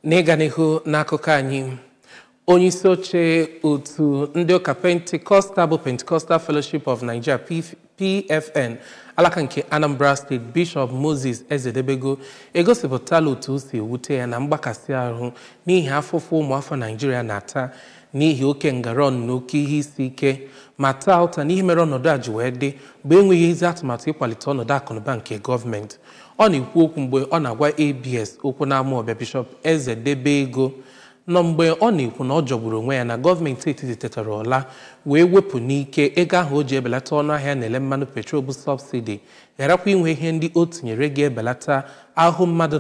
N'ịga n'ihu n'akụkọ anyị, onye isi oche otu ndị ụka Pentecostal bụ Pentecostal Fellowship of Nigeria PFN alaka nke Anambra Steeti, Bishọp Moses Ezedebego egosipụtala otu o si ewute ya na mgbakasị ahụ n'ihi afụfụ ụmụafọ Naijiria na-ata n'ihi oke ngaron na oke ihe isi ike, ma taa ụta n'ihe mere ọnọdụ a ji wee dị bụ enweghị ezi atụmatụ ịkwalite ọnọdụ akụnụba nke gọọmenti. Ọ na-ekwu okwu mgbe ọ na-agwa ABS okwu n'ama ọbịa. Bishọp Ezedebego nọ mgbe ọ na-ekwu na ọ jọgburu onwe ya na gọọmenti etiti tetara ụla wee wepụ n'ike ego ahụ o ji ebelata ọnụ ahịa na-ele mmanụ petrol bụ subsidy, gharakwa inwe ihe ndị o tinyere ga-ebelata ahụ mmadụ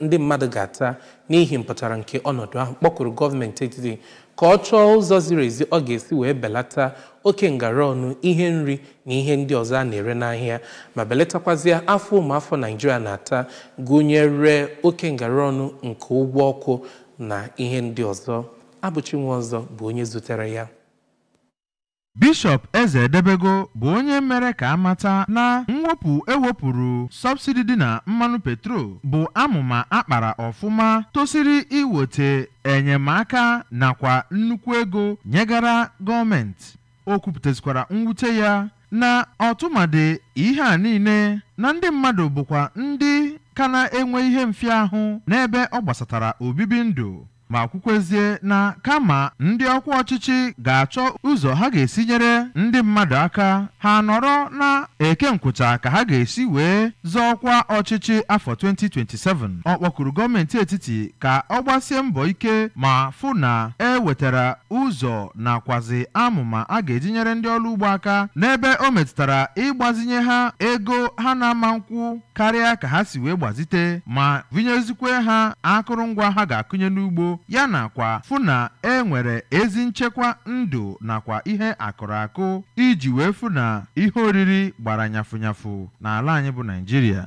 ndị mmadụ ga-ata n'ihi mpụtara nke ọnọdụ ahụ. Kpọkụrụ gọọmenti etiti ka ọ chọọ ụzọ ziri ezi ọ ga-esi wee belata oke ngara ọnụ ihe nri na ihe ndị ọzọ a na-ere n'ahịa, ma belatakwazie afọ ụmụafọ Naijiria na-ata, gụnyere oke ngara ọnụ nke ụgwọ ọkụ na ihe ndị ọzọ. Abụchi Nwaọzọ bụ onye zutere ya. Bishọp Ezedebego bụ onye mere ka amata na mwepụ ewepụrụ subsidy dị na mmanụ petrol bụ amụma akpara ọfụma tosiri iweta enyemaka nakwa nnukwu ego nyegara gọọmenti. O kwupụtazikwara mwute ya na ọtụmadị ihe a niile na ndị mmadụ bụkwa ndị ka na-enwe ihe mfịahụ n'ebe ọ gbasatara obibi ndụ, ma kwukwezie na kama ndị ọkwa ọchịchị ga-achọ ụzọ ha ga-esi nyere ndị mmadụ aka, ha nọrọ na eke nkwụcha ka ha ga-esi wee zọọkwa ọchịchị afọ 2027. Ọ kpọkuru gọọmenti etiti ka ọ gbasie mbọ ike ma fụ na e wetara ụzọ nakwazi amụma a ga-eji nyere ndị ọrụ ugbo aka n'ebe o metụtara ịgbazinye ha ego ha na-ama nkwụ karịa ka ha si wee gbazite, ma vinyezikwe ha akụrụngwa ha ga-akụnye n'ugbo, ya nakwa fụ na e nwere ezi nchekwa ndụ nakwa ihe akụrụ akụ iji wee fụ na ihe oriri gbara nyafụnyafụ n'ala anyị bụ Naịjirịa.